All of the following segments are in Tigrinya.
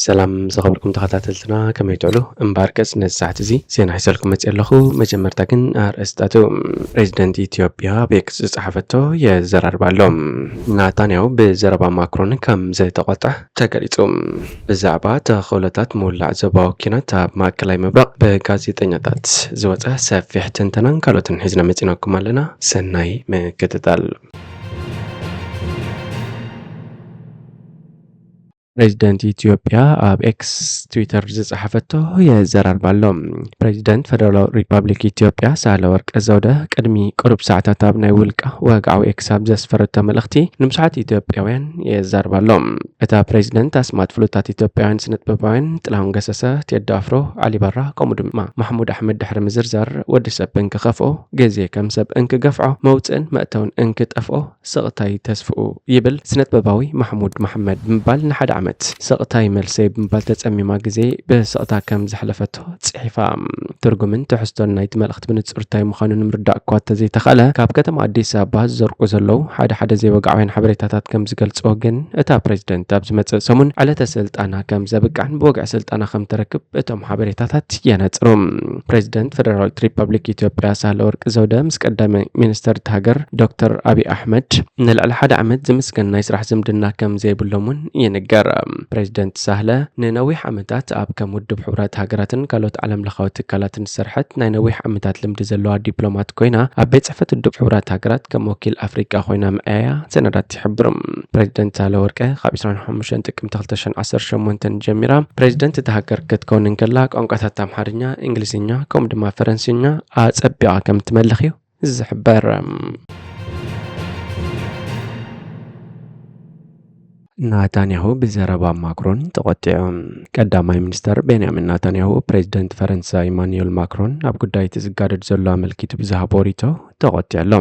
ሰላም ዝኸበርኩም ተኸታተልትና፣ ከመይ ትውዕሉ? እምበኣርከስ ነዚ ሰዓት እዚ ዜና ሒዘልኩም መፅእ ኣለኹ። መጀመርታ ግን ኣርእስታቱ። ፕሬዚደንት ኢትዮጵያ ኣብ ኤክስ ዝፀሓፈቶ የዘራርብ ኣሎ። ናታንያሁ ብዘረባ ማክሮን ከም ዝተቆጥዐ ተገሊጹ። ብዛዕባ ተኽእሎታት ምውላዕ ዞባዊ ኲናት ኣብ ማእከላይ ምብራቕ ብጋዜጠኛታት ዝወጸ ሰፊሕ ትንተናን ካልኦትን ሒዝና መጺናኩም ኣለና። ሰናይ ምክትታል። ፕሬዚደንት ኢትዮጵያ ኣብ ኤክስ፣ ትዊተር፣ ዝጸሓፈቶ የዘራርብ ኣሎ። ፕሬዚደንት ፈደራላዊ ሪፓብሊክ ኢትዮጵያ ሳህለወርቅ ዘውደ ቅድሚ ቁሩብ ሰዓታት ኣብ ናይ ውልቃ ወግዓዊ ኤክስ ኣብ ዘስፈረቶ መልእኽቲ፣ ንብዙሓት ኢትዮጵያውያን የዛርብ ኣሎ። እታ ፕሬዚደንት ኣስማት ፍሉጣት ኢትዮጵያውያን ስነጥበባውያን ጥላሁን ገሰሰ፣ ቴዲ ኣፍሮ፣ ዓሊ በራ፣ ከምኡ ድማ ማሕሙድ ኣሕመድ ድሕሪ ምዝርዛር፣ ወዲ ሰብ እንክኸፍኦ፣ ግዜ ከም ሰብ እንክገፍዖ፣ መውፅእን መእተውን እንክጠፍኦ፣ ስቕታይ ተስፍኡ ይብል ስነጥበባዊ ማሕሙድ መሓመድ ብምባል ንሓደ ዓመት ስቕታይ መልሰይ ብምባል ተጸሚማ ግዜ ብስቕታ ከም ዘሕለፈቶ ጽሒፋ። ትርጉምን ትሕዝቶን ናይቲ መልእኽቲ ብንጹር እንታይ ምዃኑ ንምርዳእ እኳ እንተዘይተኻእለ፣ ካብ ከተማ ኣዲስ ኣበባ ዝዘርቁ ዘለዉ ሓደ ሓደ ዘይወግዓውያን ሓበሬታታት ከም ዝገልጽዎ ግን፣ እታ ፕሬዚደንት ኣብ ዝመጽእ ሰሙን ዕለተ ስልጣና ከም ዘብቅዕን ብወግዒ ስልጣና ከም ተረክብ እቶም ሓበሬታታት የነጽሩ። ፕሬዚደንት ፈደራላዊት ሪፐብሊክ ኢትዮጵያ ሳህለወርቅ ዘውደ ምስ ቀዳማይ ሚኒስተር እታ ሃገር ዶክተር ኣብይ ኣሕመድ ንልዕሊ ሓደ ዓመት ዝምስገን ናይ ስራሕ ዝምድና ከም ዘይብሎም እውን ይንገር። ፕሬዚደንት ሳህለ ንነዊሕ ዓመታት ኣብ ከም ውድብ ሕቡራት ሃገራትን ካልኦት ዓለም ለኻዊ ትካላትን ዝሰርሐት ናይ ነዊሕ ዓመታት ልምዲ ዘለዋ ዲፕሎማት ኮይና፣ ኣብ ቤት ጽሕፈት ውድብ ሕቡራት ሃገራት ከም ወኪል ኣፍሪቃ ኮይና ምዕያያ ሰነዳት ይሕብሩ። ፕሬዚደንት ሳህለወርቅ ካብ ዕስራን ሓሙሽተን ጥቅምቲ ክልተ ሽሕን ዓሰርተ ሸሞንተን ጀሚራ ፕሬዚደንት እታ ሃገር ክትከውን እንከላ፣ ቋንቋታት ኣምሓርኛ፣ እንግሊዝኛ፣ ከምኡ ድማ ፈረንስኛ ኣጸቢቓ ከም ትመልኽ እዩ ዝሕበር። ናታንያሁ ብዘረባ ማክሮን ተቖጢዑ። ቀዳማይ ሚኒስተር ቤንያሚን ናታንያሁ፣ ፕሬዚደንት ፈረንሳ ኢማኑኤል ማክሮን ኣብ ጉዳይ እቲ ዝጋደድ ዘሎ ኣመልኪቱ ብዝሃቦ ሪቶ ተቖጢዑ ኣሎ።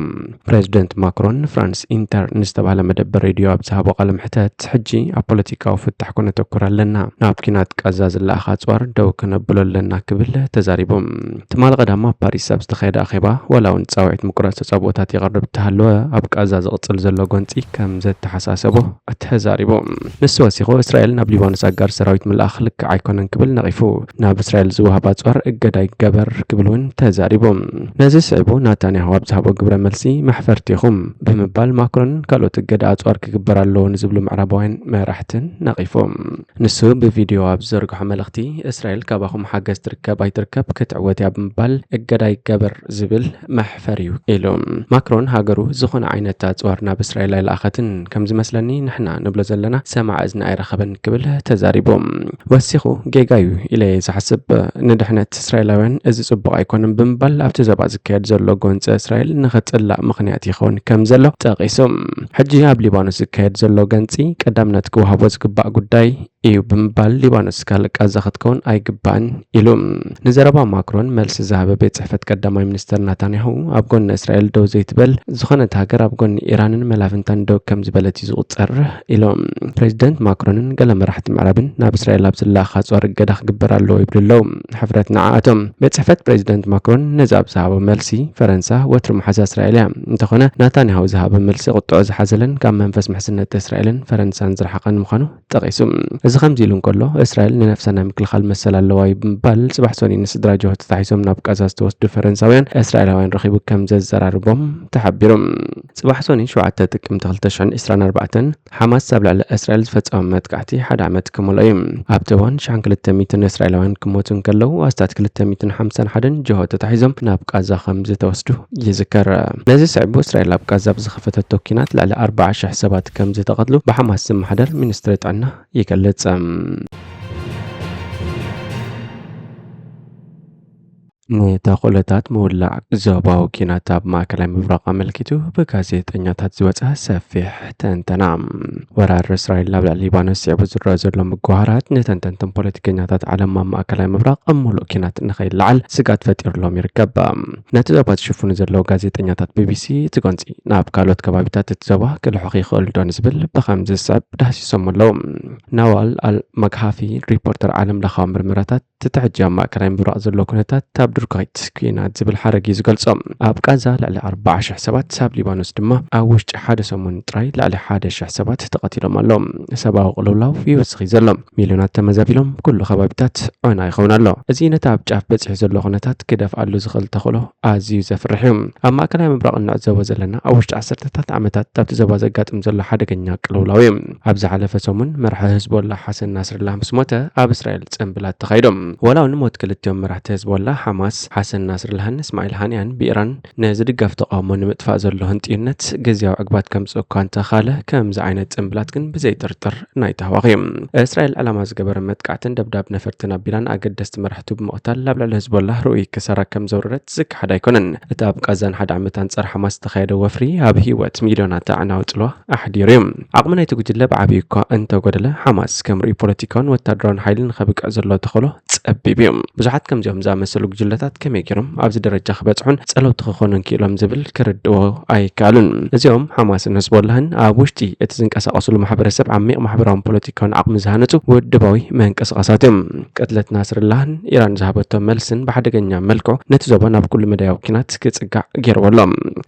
ፕሬዚደንት ማክሮን ንፍራንስ ኢንተር ንዝተባህለ መደበር ሬድዮ ኣብ ዝሃቦ ቃለ መሕተት፣ ሕጂ ኣብ ፖለቲካዊ ፍታሕ ከነተኩር ኣለና፣ ናብ ኲናት ቃዛ ዝለኣኽ ኣጽዋር ደው ከነብሎ ኣለና ክብል ተዛሪቡ። ትማሊ ቀዳም ኣብ ፓሪስ ኣብ ዝተኻየደ ኣኼባ፣ ዋላ እውን ጻውዒት ምቁራጽ ተጻብኦታት ይቐርብ እንተሃለወ፣ ኣብ ቃዛ ዝቕጽል ዘሎ ጎንጺ ከም ዘተሓሳሰቦ ተዛሪቡ። ንሱ ወሲኹ፣ እስራኤል ናብ ሊባኖስ ኣጋር ሰራዊት ምልኣኽ ልክዕ ኣይኮነን ክብል ነቒፉ። ናብ እስራኤል ዝወሃብ ኣጽዋር እገዳ ይገበር ክብል እውን ተዛሪቡ። ነዚ ስዒቡ ናታንያሁ ኣብ ዝሃቦ ግብረ መልሲ፣ መሕፈርቲ ኢኹም ብምባል ማክሮንን ካልኦት እገዳ ኣጽዋር ክግበር ኣለዎ ንዝብሉ ምዕራባውያን መራሕትን ነቒፉ። ንሱ ብቪድዮ ኣብ ዝዘርግሖ መልእኽቲ፣ እስራኤል ካባኹም ሓገዝ ትርከብ ኣይትርከብ ክትዕወት እያ ብምባል እገዳ ይገበር ዝብል መሕፈሪ እዩ ኢሉ። ማክሮን ሃገሩ ዝኾነ ዓይነት ኣጽዋር ናብ እስራኤል ኣይለኣኸትን፣ ከም ዝመስለኒ ንሕና ንብሎ ዘለና ሰማዕ እዝኒ ኣይረኸበን ክብል ተዛሪቡ። ወሲኹ፣ ጌጋ እዩ ኢለ እየ ዝሓስብ። ንድሕነት እስራኤላውያን እዚ ጽቡቕ ኣይኮነን ብምባል ኣብቲ ዞባ ዝካየድ ዘሎ ጎንጺ እስራኤል ንኽጽላእ ምኽንያት ይኸውን ከም ዘሎ ጠቒሱ። ሕጂ ኣብ ሊባኖስ ዝካየድ ዘሎ ገንጺ ቀዳምነት ክወሃቦ ዝግባእ ጉዳይ እዩ ብምባል፣ ሊባኖስ ካልእ ቃዛ ክትከውን ኣይግባእን ኢሉ። ንዘረባ ማክሮን መልሲ ዝሃበ ቤት ጽሕፈት ቀዳማይ ሚኒስተር ናታንያሁ፣ ኣብ ጎኒ እስራኤል ደው ዘይትበል ዝኾነት ሃገር ኣብ ጎኒ ኢራንን መላፍንታን ደው ከም ዝበለት እዩ ዝቑጸር ኢሉ። ፕሬዚደንት ማክሮንን ገለ መራሕቲ ምዕራብን ናብ እስራኤል ኣብ ዝለኣኽ ኣጽዋር እገዳ ክግበር ኣለዎ ይብሉ ኣለዉ። ሕፍረት ንዓኣቶም። ቤት ጽሕፈት ፕሬዚደንት ማክሮን ነዚ ኣብ ዝሃቦ መልሲ፣ ፈረንሳ ወትሩ መሓዛ እስራኤል እያ። እንተኾነ ናታንያሁ ዝሃቦ መልሲ ቁጥዑ ዝሓዘለን ካብ መንፈስ ምሕዝነት እስራኤልን ፈረንሳን ዝረሓቐን ምዃኑ ጠቒሱ። እዚ ከምዚ ኢሉ እንከሎ፣ እስራኤል ንነፍሳ ናይ ምክልኻል መሰል ኣለዋ እዩ ብምባል፣ ጽባሕ ሰኑይ ንስድራ ጅሆ ተታሒዞም ናብ ቃዛ ዝተወስዱ ፈረንሳውያን እስራኤላውያን ረኺቡ ከም ዘዘራርቦም ተሓቢሩ። ጽባሕ ሰኑይ ሸውዓተ ጥቅምቲ ክልተ ሽሕን ዕስራን ኣርባዕተን፣ ሓማስ ኣብ ልዕሊ እስራኤል ዝፈጸሞ መጥቃዕቲ ሓደ ዓመት ክመልኦ እዩ። ኣብቲ እዋን ሽሕን ክልተ ሚእትን እስራኤላውያን ክሞቱ እንከለዉ፣ ኣስታት ክልተ ሚእትን ሓምሳን ሓደን ጅሆ ተታሒዞም ናብ ቃዛ ከም ዝተወስዱ ይዝከር። ነዚ ስዒቡ፣ እስራኤል ኣብ ቃዛ ብዝኸፈተቶ ኲናት ልዕሊ ኣርባዓ ሽሕ ሰባት ከም ዝተቐትሉ ብሓማስ ዝመሓደር ሚኒስትሪ ጥዕና ይገልጽ። ንተኽእሎታት ምውላዕ ዞባዊ ኲናት ኣብ ማእከላይ ምብራቕ ኣመልኪቱ ብጋዜጠኛታት ዝወጸ ሰፊሕ ትንተና። ወራር እስራኤል ኣብ ልዕሊ ሊባኖስ ስዒቡ ዝረአ ዘሎ ምጉሃራት ንተንተንትን ፖለቲከኛታት ዓለም ኣብ ማእከላይ ምብራቕ ኣብ ምሉእ ኲናት ንኸይለዓል ስግኣት ፈጢሩሎም ይርከብ። ነቲ ዞባ ዝሽፍኑ ዘለዉ ጋዜጠኛታት ቢቢሲ፣ እቲ ጎንጺ ናብ ካልኦት ከባቢታት እቲ ዞባ ክልሑኽ ይኽእል ዶ ንዝብል ብኸምዚ ዝስዕብ ዳህሲሶም ኣለዉ። ናዋል ኣል መግሃፊ፣ ሪፖርተር ዓለም ለኻዊ ምርምራታት፣ እቲ ሕጂ ኣብ ማእከላይ ምብራቕ ዘሎ ኩነታት ካብ ዱካይት ኲናት ዝብል ሓረግ እዩ ዝገልጾ። ኣብ ቃዛ ልዕሊ ኣርባዓ ሽሕ ሰባት፣ ኣብ ሊባኖስ ድማ ኣብ ውሽጢ ሓደ ሰሙን ጥራይ ልዕሊ ሓደ ሽሕ ሰባት ተቐቲሎም ኣለዉ። ሰብኣዊ ቅልውላው ይወስኽ እዩ ዘሎ። ሚልዮናት ተመዛቢሎም፣ ኩሉ ከባቢታት ዑና ይኸውን ኣሎ። እዚ ነቲ ኣብ ጫፍ በጺሑ ዘሎ ኩነታት ክደፍኣሉ ዝኽእል ተኽእሎ ኣዝዩ ዘፍርሕ እዩ። ኣብ ማእከላይ ምብራቕ እንዕዘቦ ዘለና ኣብ ውሽጢ ዓሰርተታት ዓመታት ኣብቲ ዞባ ዘጋጥም ዘሎ ሓደገኛ ቅልውላው እዩ። ኣብ ዝሓለፈ ሰሙን መራሒ ህዝቦላ ሓሰን ናስርላ ምስ ሞተ ኣብ እስራኤል ጽንብላት ተኻይዶም። ዋላ እውን ሞት ክልቲኦም መራሕቲ ህዝቦላ ሓማስ ሓሰን ናስርላህን እስማዒል ሃንያን ብኢራን ንዝድገፍ ተቃውሞ ንምጥፋእ ዘሎ ህንጥዩነት ግዝያዊ ዕግባት ከምጽእ እኳ እንተኻለ፣ ከምዚ ዓይነት ጽንብላት ግን ብዘይጥርጥር ናይ ታህዋኽ እዩ። እስራኤል ዕላማ ዝገበረ መጥቃዕትን ደብዳብ ነፈርትን ኣቢላን ኣገደስቲ መራሕቱ ብምቕታል ኣብ ልዕሊ ህዝቦላ ርኡይ ክሳራ ከም ዘውረደት ዝከሓድ ኣይኮነን። እቲ ኣብ ቃዛን ሓደ ዓመት ኣንጻር ሓማስ ዝተኻየደ ወፍሪ ኣብ ህይወት ሚልዮናት ኣዕናዊ ጽልዋ ኣሕዲሩ እዩ። ዓቕሚ ናይቲ ጉጅለ ብዓብዩ እኳ እንተጎደለ፣ ሓማስ ከም ርኡይ ፖለቲካውን ወታደራውን ሓይሊ ንኸብቅዕ ዘሎ ተኽእሎ ጸቢብ እዩ። ብዙሓት ከምዚኦም ዝኣመሰሉ ጉጅለታት ከመይ ገይሮም ኣብዚ ደረጃ ክበጽሑን ጸለውቲ ክኾኑን ክኢሎም ዝብል ክርድዎ ኣይከኣሉን። እዚኦም ሓማስን ህዝቦላህን ኣብ ውሽጢ እቲ ዝንቀሳቐስሉ ማሕበረሰብ ዓሚቕ ማሕበራውን ፖለቲካውን ዓቕሚ ዝሃነጹ ውድባዊ ምንቅስቓሳት እዮም። ቅትለት ናስርላህን ኢራን ዝሃበቶ መልስን ብሓደገኛ መልክዑ ነቲ ዞባ ናብ ኩሉ መዳያዊ ኲናት ክጽጋዕ ገይርዎ ኣሎ።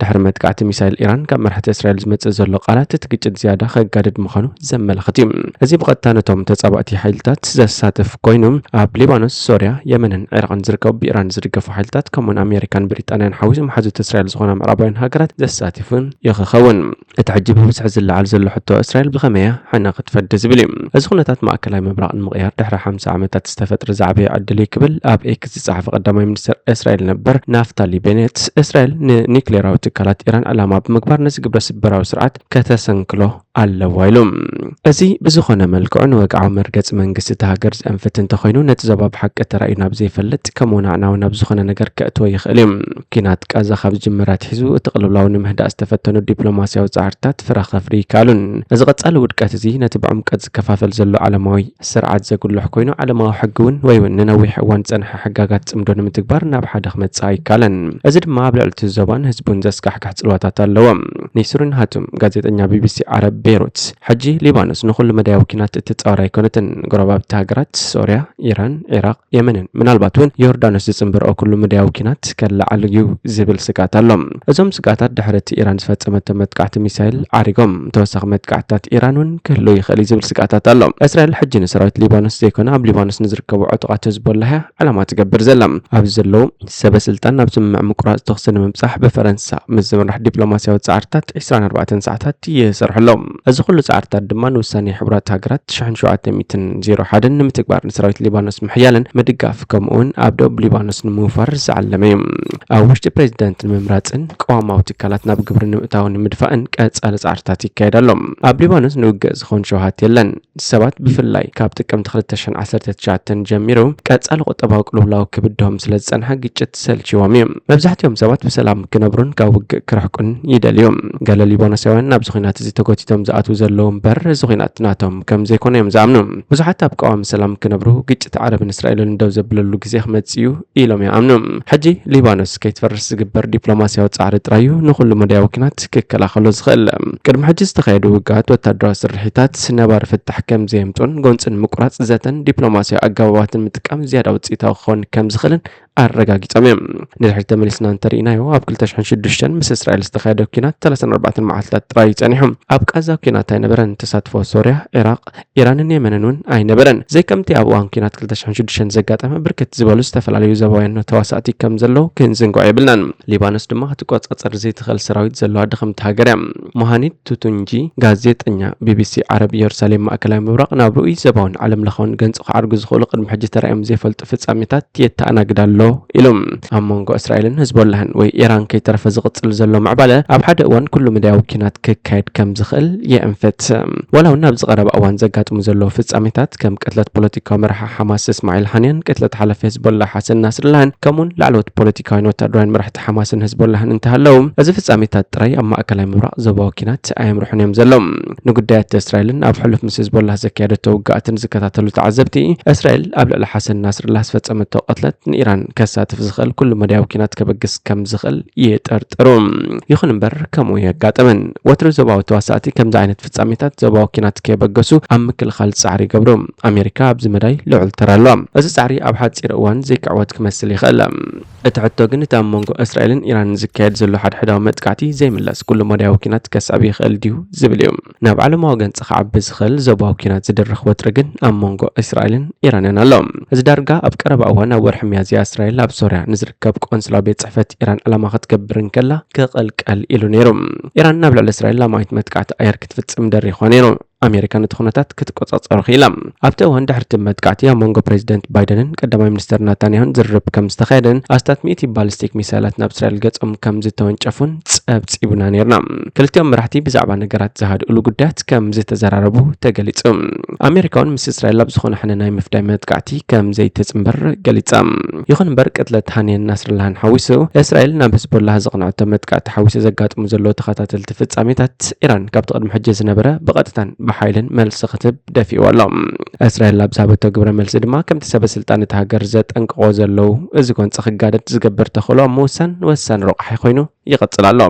ድሕሪ መጥቃዕቲ ሚሳይል ኢራን ካብ መራሕቲ እስራኤል ዝመጽእ ዘሎ ቃላት እቲ ግጭት ዝያዳ ከጋድድ ምዃኑ ዘመላኽት እዩ። እዚ ብቐጥታ ነቶም ተጻባእቲ ሓይልታት ዘሳትፍ ኮይኑ፣ ኣብ ሊባኖስ፣ ሶርያ፣ የመንን ዒራቕን ዝርከቡ ብኢራን ዝድገፉ ሓይልታት፣ ከምኡውን ኣሜሪካን ብሪጣንያን ሓዊሱ መሓዙት እስራኤል ዝኾና ምዕራባውያን ሃገራት ዘሳትፍን ይኽኸውን። እቲ ሕጂ ብብዝሒ ዝለዓል ዘሎ ሕቶ፣ እስራኤል ብኸመይ እያ ሕነ ክትፈዲ ዝብል እዩ። እዚ ኩነታት ማእከላይ ምብራቕ ንምቕያር ድሕሪ ሓምሳ ዓመታት ዝተፈጥረ ዝዓበየ ዕድል እዩ ክብል ኣብ ኤክስ ዝጸሓፈ ቀዳማይ ሚኒስትር እስራኤል ነበር ናፍታሊ ቤኔት፣ እስራኤል ንኒክሌራዊ ትካላት ኢራን ዕላማ ብምግባር ነዚ ግብረ ስበራዊ ስርዓት ከተሰንክሎ ኣለዋ ኢሉ። እዚ ብዝኾነ መልክዑ ንወግዓዊ መርገጺ መንግስቲ እታ ሃገር ዘንፍት እንተኾይኑ፣ ነቲ ዞባ ብሓቂ ተራእዩ ናብ ዘይፈልጥ፣ ከምኡ እውን ኣዕናዊ ናብ ዝኾነ ነገር ከእትዎ ይኽእል እዩ። ኲናት ቃዛ ካብ ዝጅምር ኣትሒዙ፣ እቲ ቅልውላው ንምህዳእ ዝተፈተኑ ዲፕሎማስያዊ ጻዕርታት ፍረ ከፍሪ ይከኣሉን። እዚ ቀጻሊ ውድቀት እዚ ነቲ ብዕምቀት ዝከፋፈል ዘሎ ዓለማዊ ስርዓት ዘጉልሕ ኮይኑ፣ ዓለማዊ ሕጊ እውን ወይ እውን ንነዊሕ እዋን ዝጸንሐ ሕጋጋት ጽምዶ ንምትግባር ናብ ሓደ ክመጽእ ኣይከኣለን። እዚ ድማ ኣብ ልዕሊ እቲ ዞባን ህዝቡን ዘስካሕክሕ ጽልዋታት ኣለዎ። ኒስሩን ሃቱም፣ ጋዜጠኛ ቢቢሲ ዓረብ ቤይሩት፣ ሕጂ ሊባኖስ ንኹሉ መዳያዊ ኲናት እትጻወር ኣይኮነትን። ጎረባብቲ ሃገራት ሶርያ፣ ኢራን፣ ዒራቕ፣ የመንን ምናልባት እውን ዮርዳኖስ ዝጽንብርኦ ኩሉ መዳያዊ ኲናት ከለዓዕል እዩ ዝብል ስግኣት ኣሎ። እዞም ስግኣታት ድሕሪ እቲ ኢራን ዝፈጸመቶ መጥቃዕቲ ሚሳይል ዓሪጎም፣ ተወሳኺ መጥቃዕትታት ኢራን እውን ክህሉ ይኽእል እዩ ዝብል ስግኣታት ኣሎ። እስራኤል ሕጂ ንሰራዊት ሊባኖስ ዘይኮነ፣ ኣብ ሊባኖስ ንዝርከቡ ዕጡቓት ህዝቦላህ እያ ዕላማ ትገብር ዘላ። ኣብዚ ዘለዉ ሰበ ስልጣን ናብ ስምምዕ ምቁራጽ ተኹሲ ንምብጻሕ ብፈረንሳ ምስ ዝምራሕ ዲፕሎማስያዊ ጻዕርታት ዕስራን ኣርባዕተን ሰዓታት ይሰርሑ ኣለዉ። እዚ ኩሉ ጻዕርታት ድማ ንውሳኔ ሕቡራት ሃገራት ሽሕን ሸውዓተ ሚእትን ዜሮ ሓደን ንምትግባር፣ ንሰራዊት ሊባኖስ ምሕያልን ምድጋፍ፣ ከምኡውን ኣብ ደቡብ ሊባኖስ ንምውፋር ዝዓለመ እዩ። ኣብ ውሽጢ ፕሬዚደንት ንምምራጽን ቅዋማዊ ትካላት ናብ ግብሪ ንምእታውን ንምድፋእን ቀጻሊ ጻዕርታት ይካየድ ኣሎ። ኣብ ሊባኖስ ንውግእ ዝኸውን ሸውሃት የለን። ሰባት ብፍላይ ካብ ጥቅምቲ ክልተ ሽሕን ዓሰርተ ትሽዓተን ጀሚሩ ቀጻሊ ቁጠባዊ ቅልውላው ክብድሆም ስለ ዝጸንሐ፣ ግጭት ሰልችዎም እዩ። መብዛሕትኦም ሰባት ብሰላም ክነብሩን ካብ ውግእ ክርሕቁን ይደልዩ። ገለ ሊባኖሳውያን ናብዚ ኲናት እዚ ተጎቲቶም ዝኣትዉ ዘለዉ እምበር፣ እዚ ኲናት ናቶም ከም ዘይኮነ እዮም ዝኣምኑ። ብዙሓት ኣብ ቀዋሚ ሰላም ክነብሩ፣ ግጭት ዓረብን እስራኤልን ደው ዘብለሉ ግዜ ክመጽእ እዩ ኢሎም ይኣምኑ። ሕጂ ሊባኖስ ከይትፈርስ ዝግበር ዲፕሎማስያዊ ጻዕሪ ጥራይ እዩ ንኹሉ መዳያዊ ኲናት ክከላኸሎ ዝኽእል። ቅድሚ ሕጂ ዝተኻየዱ ውግኣት ወታደራዊ ስርሒታት ነባሪ ፍታሕ ከም ዘየምጹን ጎንጺ ንምቁራጽ ዘተን ዲፕሎማስያዊ ኣገባባትን ምጥቃም ዝያዳ ውጽኢታዊ ክኸውን ከም ዝኽእልን ኣረጋጊጾም እዮም። ንድሕሪት ተመሊስና እንተርኢናዮ፣ ኣብ ክልተ ሽሕን ሽዱሽተን ምስ እስራኤል ዝተኻየደ ኲናት ሰላሳን ኣርባዕተን መዓልታት ጥራይ እዩ ጸኒሑ። ኣብ ቃዛ ኲናት ኣይነበረን። ተሳትፎ ሶርያ፣ ዒራቕ፣ ኢራንን የመንን እውን ኣይነበረን። ዘይከምቲ ኣብ እዋን ኲናት ክልተ ሽሕን ሽዱሽተን ዘጋጠመ፣ ብርክት ዝበሉ ዝተፈላለዩ ዞባውያን ተዋሳእቲ ከም ዘለዉ ክንዝንግዖ የብልናን። ሊባኖስ ድማ ክትቆጻጸር ዘይትኽእል ሰራዊት ዘለዋ ድኽምቲ ሃገር እያ። ሞሃኒድ ቱቱንጂ፣ ጋዜጠኛ ቢቢሲ ዓረብ ኢየሩሳሌም ማእከላይ ምብራቕ፣ ናብ ርኡይ ዞባውን ዓለም ለኻውን ገንፂ ክዓርጉ ዝኽእሉ ቅድሚ ሕጂ ተራእዮም ዘይፈልጡ ፍጻሜታት የተኣናግድ ኣሎ ኢሉ። ኣብ መንጎ እስራኤልን ህዝቦላህን ወይ ኢራን ከይተረፈ ዝቕጽል ዘሎ ምዕባለ፣ ኣብ ሓደ እዋን ኩሉ መዳያዊ ኲናት ክካየድ ከም ዝኽእል የእንፍት። ዋላ እውን ኣብዚ ቀረባ እዋን ዘጋጥሙ ዘለዉ ፍጻሜታት፣ ከም ቅትለት ፖለቲካዊ መራሒ ሓማስ እስማዒል ሃንያን፣ ቅትለት ሓላፊ ህዝቦላ ሓሰን ናስርላህን፣ ከምኡውን ላዕለዎት ፖለቲካውያን ወታደራውያን መራሕቲ ሓማስን ህዝቦላህን እንተሃለዉ፣ እዚ ፍጻሜታት ጥራይ ኣብ ማእከላይ ምብራቕ ዞባዊ ኲናት ኣየምርሑን እዮም ዘለዉ። ንጉዳያት እስራኤልን ኣብ ሕሉፍ ምስ ህዝቦላህ ዘካየደቶ ውግኣትን ዝከታተሉ ተዓዘብቲ፣ እስራኤል ኣብ ልዕሊ ሓሰን ናስርላህ ዝፈጸመቶ ቅትለት ንኢራን ከሳትፍ ዝኽእል ኩሉ መዳያዊ ኲናት ከበግስ ከም ዝኽእል ይጠርጥሩ። ይኹን እምበር ከምኡ የጋጠመን። ወትሩ ዞባዊ ተዋሳእቲ ከምዚ ዓይነት ፍጻሜታት ዞባዊ ኲናት ከየበገሱ ኣብ ምክልኻል ጻዕሪ ይገብሩ። ኣሜሪካ ኣብዚ መዳይ ልዑል ተራ ኣለዋ። እዚ ጻዕሪ ኣብ ሓጺር እዋን ዘይክዕወት ክመስል ይኽእል። እቲ ሕቶ ግን እቲ ኣብ መንጎ እስራኤልን ኢራንን ዝካየድ ዘሎ ሓድሕዳዊ መጥቃዕቲ ዘይምለስ ኩሉ መዳያዊ ኲናት ከስዕብ ይኽእል ድዩ ዝብል እዩ። ናብ ዓለማዊ ገንፂ ክዓቢ ዝኽእል ዞባዊ ኲናት ዝድርኽ ወጥሪ ግን ኣብ መንጎ እስራኤልን ኢራንን ኣሎ። እዚ ዳርጋ ኣብ ቀረባ እዋን ኣብ ወርሒ ሚያዝያ እስራኤል ኣብ ሶርያ ንዝርከብ ቆንስላ ቤት ጽሕፈት ኢራን ዕላማ ክትገብር እንከላ ክቕልቀል ኢሉ ነይሩ። ኢራን ናብ ልዕሊ እስራኤል ላማዊት መጥቃዕቲ ኣየር ክትፍጽም ደሪኾ ነይሩ። ኣሜሪካ ነቲ ኩነታት ክትቆጻጸሮ ክኢላ። ኣብቲ እዋን ድሕርቲ መጥቃዕቲ ኣብ መንጎ ፕሬዚደንት ባይደንን ቀዳማይ ሚኒስተር ናታንያሁን ዝርርብ ከም ዝተኻየደን ኣስታት ሚእቲ ባሊስቲክ ሚሳይላት ናብ እስራኤል ገጾም ከም ዝተወንጨፉን ጸብጺቡና ነይርና። ክልቲኦም መራሕቲ ብዛዕባ ነገራት ዝሃድእሉ ጉዳያት ከም ዝተዘራረቡ ተገሊጹ። ኣሜሪካ እውን ምስ እስራኤል ኣብ ዝኾነ ሕነ ናይ ምፍዳይ መጥቃዕቲ ከም ዘይትጽንበር ገሊጻ። ይኹን እምበር ቅትለት ሃኒየን ናስርላህን ሓዊሱ እስራኤል ናብ ህዝቦላህ ዘቕንዐቶ መጥቃዕቲ ሓዊሱ ዘጋጥሙ ዘለዉ ተኸታተልቲ ፍጻሜታት ኢራን ካብቲ ቅድሚ ሕጂ ዝነበረ ብቐጥታን ብሓይልን መልሲ ክትህብ ደፊእዎ ኣሎ። እስራኤል ኣብ ዝሃበቶ ግብረ መልሲ ድማ ከምቲ ሰበ ስልጣን እቲ ሃገር ዘጠንቅቆ ዘለዉ እዚ ጎንፂ ክጋደድ ዝገብር ተኽእሎ ኣብ ምውሳን ወሳኒ ረቋሒ ኮይኑ ይቕጽል ኣሎ።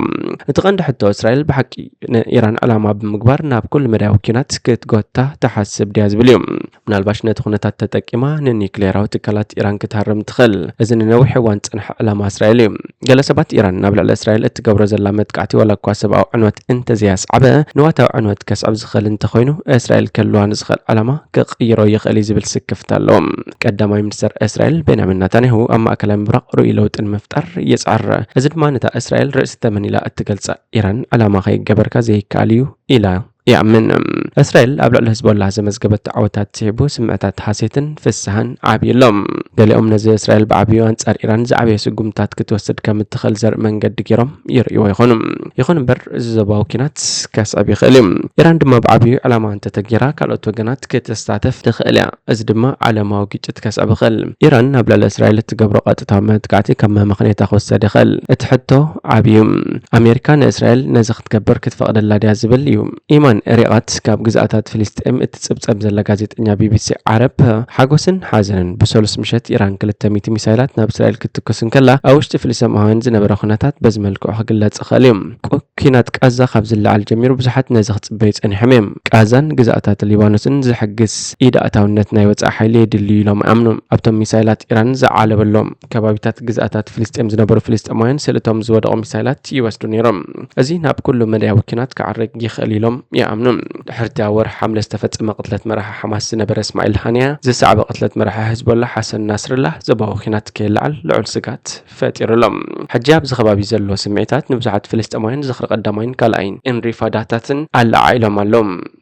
እቲ ቀንዲ ሕቶ እስራኤል ብሓቂ ንኢራን ዕላማ ብምግባር ናብ ኩሉ መዳያዊ ኲናት ክትጎታ ትሓስብ ድያ ዝብል እዩ። ምናልባሽ ነቲ ኩነታት ተጠቂማ ንኒክሌራዊ ትካላት ኢራን ክትሃርም ትኽእል። እዚ ንነዊሕ እዋን ዝጸንሐ ዕላማ እስራኤል እዩ። ገለ ሰባት ኢራን ናብ ልዕሊ እስራኤል እትገብሮ ዘላ መጥቃዕቲ ዋላ እኳ ሰብኣዊ ዕንወት እንተዘይኣስዓበ ንዋታዊ ዕንወት ከስዕብ ዝኽእል እንተኾይኑ እስራኤል ክህልዋ ንዝኽእል ዕላማ ክቕይሮ ይኽእል እዩ ዝብል ስክፍታ ኣለዎም። ቀዳማይ ሚኒስተር እስራኤል ቤንያሚን ናታንያሁ ኣብ ማእከላይ ምብራቕ ርኡይ ለውጢ ንምፍጣር ይጽዕር። እዚ ድማ ነታ እስራኤል ርእሲ ተመን ኢላ እትገልጻ ኢራን ዕላማ ከይገበርካ ዘይከኣል እዩ ኢላ ይኣምን። እስራኤል ኣብ ልዕሊ ህዝቦላህ ዘመዝገበቶ ዓወታት ስዒቡ ስምዕታት ሃሴትን ፍስሃን ዓብዩ ኣሎ። ገሊኦም ነዚ እስራኤል ብዓብዩ ኣንጻር ኢራን ዝዓበየ ስጉምታት ክትወስድ ከም እትኽእል ዘርኢ መንገዲ ገይሮም ይርእይዎ ይኾኑ። ይኹን እምበር እዚ ዞባዊ ኲናት ከስዕብ ይኽእል እዩ። ኢራን ድማ ብዓብዩ ዕላማ እንተተጌራ ካልኦት ወገናት ክትሳተፍ ትኽእል እያ። እዚ ድማ ዓለማዊ ግጭት ከስዕብ ይኽእል። ኢራን ናብ ልዕሊ እስራኤል እትገብሮ ቀጥታዊ መጥቃዕቲ ከም መመኽነይታ ክውሰድ ይኽእል። እቲ ሕቶ ዓብዩ። ኣሜሪካ ንእስራኤል ነዚ ክትገብር ክትፈቕደላ ድያ ዝብል እዩ። ኢማን ሪቓት ካብ ግዝኣታት ፍልስጤም እትጽብጸብ ዘላ ጋዜጠኛ ቢቢሲ ዓረብ ሓጎስን ሓዘንን ብሰሉስ ምሸት ኢራን ክልተ ሚእቲ ሚሳይላት ናብ እስራኤል ክትትኩስ እንከላ ኣብ ውሽጢ ፍልስጤማውያን ዝነበረ ኩነታት በዚ መልክዑ ክግለጽ ይኽእል እዩ። ቁ- ኲናት ቃዛ ካብ ዝለዓል ጀሚሩ ብዙሓት ነዚ ክጽበዩ ጸኒሖም እዮም። ቃዛን ግዝኣታት ሊባኖስን ዝሕግዝ ኢድ ኣእታውነት ናይ ወጻኢ ሓይሊ የድልዩ ኢሎም ይኣምኑ። ኣብቶም ሚሳይላት ኢራን ዝዓለበሎም ከባቢታት ግዝኣታት ፍልስጤም ዝነበሩ ፍልስጤማውያን ስእልቶም ዝወደቑ ሚሳይላት ይወስዱ ነይሮም። እዚ ናብ ኩሉ መዳያዊ ኲናት ክዓርግ ይኽእል ኢሎም ይኣምኑ። ድሕርቲ ኣብ ወርሒ ሓምለ ዝተፈጸመ ቅትለት መራሒ ሓማስ ዝነበረ እስማዒል ሃንያ ዝሰዕበ ቅትለት መራሒ ሕዝቦላ ሓሰን ናስርላህ ዞባዊ ኲናት ከየለዓል ልዑል ስጋት ፈጢሩ ኣሎ። ሕጂ ኣብዚ ከባቢ ዘሎ ስምዒታት ንብዙሓት ፍልስጤማውያን ዝኽሪ ቀዳማይን ካልኣይን ኢንሪፋዳታትን ኣለዓዒሎም ኣሎ።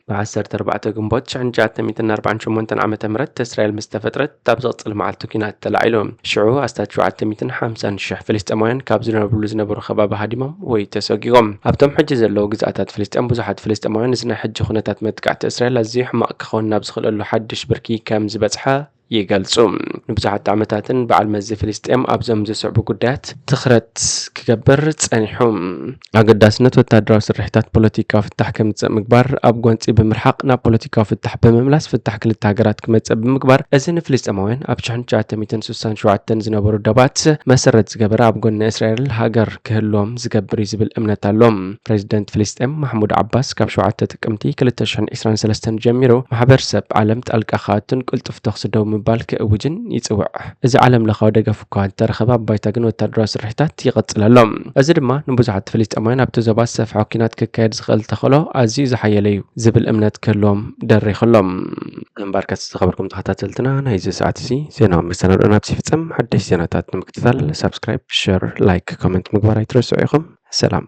ብ ዓሰርተ ኣርባዕተ ግንቦት ሽሕን ትሽዓተ ሚእትን ኣርባዓን ሸሞንተን ዓመተ ምህረት እስራኤል ምስ ተፈጥረት ኣብ ዝቕጽል መዓልቲ ኲናት ተላዒሉ። ሽዑ ኣስታት ሸውዓተ ሚእትን ሓምሳን ሽሕ ፍልስጤማውያን ካብ ዝነብርሉ ዝነበሩ ከባቢ ሃዲሞም ወይ ተሰጒጎም። ኣብቶም ሕጂ ዘለዉ ግዝኣታት ፍልስጤም ብዙሓት ፍልስጤማውያን እዚ ናይ ሕጂ ኩነታት መጥቃዕቲ እስራኤል ኣዝዩ ሕማቕ ክኸውን ናብ ዝኽእለሉ ሓድሽ ብርኪ ከም ዝበጽሐ ይገልጹ። ንብዙሓት ዓመታትን በዓል መዚ ፍልስጤም ኣብዞም ዝስዕቡ ጉዳያት ትኹረት ክገብር ጸኒሑ። ኣገዳስነት ወታደራዊ ስርሒታት ፖለቲካዊ ፍታሕ ከምጽእ ምግባር፣ ኣብ ጎንጺ ብምርሓቕ ናብ ፖለቲካዊ ፍታሕ ብምምላስ ፍታሕ ክልተ ሃገራት ክመጽእ ብምግባር፣ እዚ ንፍልስጤማውያን ኣብ ሽሕን ትሽዓተ ሚእትን ስሳን ሸውዓተን ዝነበሩ ደባት መሰረት ዝገበረ ኣብ ጎኒ እስራኤል ሃገር ክህልዎም ዝገብር እዩ ዝብል እምነት ኣሎ። ፕሬዚደንት ፍልስጤም ማሕሙድ ዓባስ ካብ ሸውዓተ ጥቅምቲ ክልተ ሽሕን ዕስራን ሰለስተን ጀሚሩ ማሕበረሰብ ዓለም ጣልቃ ክኣቱን ቅልጡፍ ተኹሲ ደው ምባል ክእውጅን ይጽውዕ። እዚ ዓለም ለኻዊ ደገፍ እኳ እንተረኸበ ኣብ ባይታ ግን ወታደራዊ ስርሒታት ይቕጽል ኣሎ። እዚ ድማ ንብዙሓት ፍልስጤማውያን ኣብቲ ዞባ ዝሰፍሐ ኲናት ክካየድ ዝኽእል ተኽእሎ ኣዝዩ ዝሓየለ እዩ ዝብል እምነት ክህልዎም ደሪኹ ኣሎ። እምበኣርከስ ዝኸበርኩም ተኸታተልትና ናይዚ ሰዓት እዚ ዜናዊ መሰናድኦና ኣብዚ ይፍጸም። ሓደሽቲ ዜናታት ንምክትታል ሳብስክራይብ፣ ሸር፣ ላይክ፣ ኮመንት ምግባር ኣይትረስዑ ኢኹም። ሰላም።